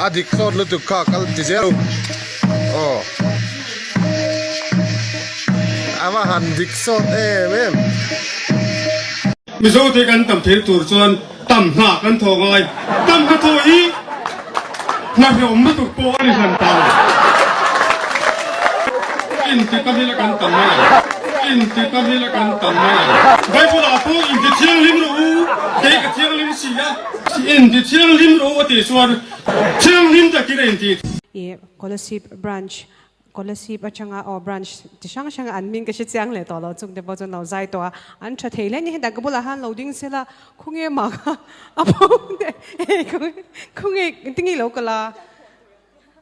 A dik sawt lutuk kha kal ti zel u aw a va han dik sawt em em. Mizo te kan tam thei tur chuan tam hna kan thaw ngai. Tam hna thaw hi hna hlawm lutuk pawh a ni hran ta lo. Inti tam ila kan tam mai ang. Inti tam ila kan tam mai ang. Bible ah pawh inti thianghlim rawh u, kei ka thianghlim si a. Inti thianghlim rawh u a tih chuan thianghlim takin a inti. I Kolasib Branch Kolasib atanga aw branch chi hrang hrang an hming ka hre chiang leh tawh lo chung te pawh chuan lo zai tawh a, an tha thei hle ni hetah ka bulah khan lo ding sela khawnge mah kha a bo teh hei khawnge engtin nge i lo kal a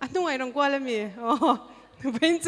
a hnungah i rawn kual ami aw.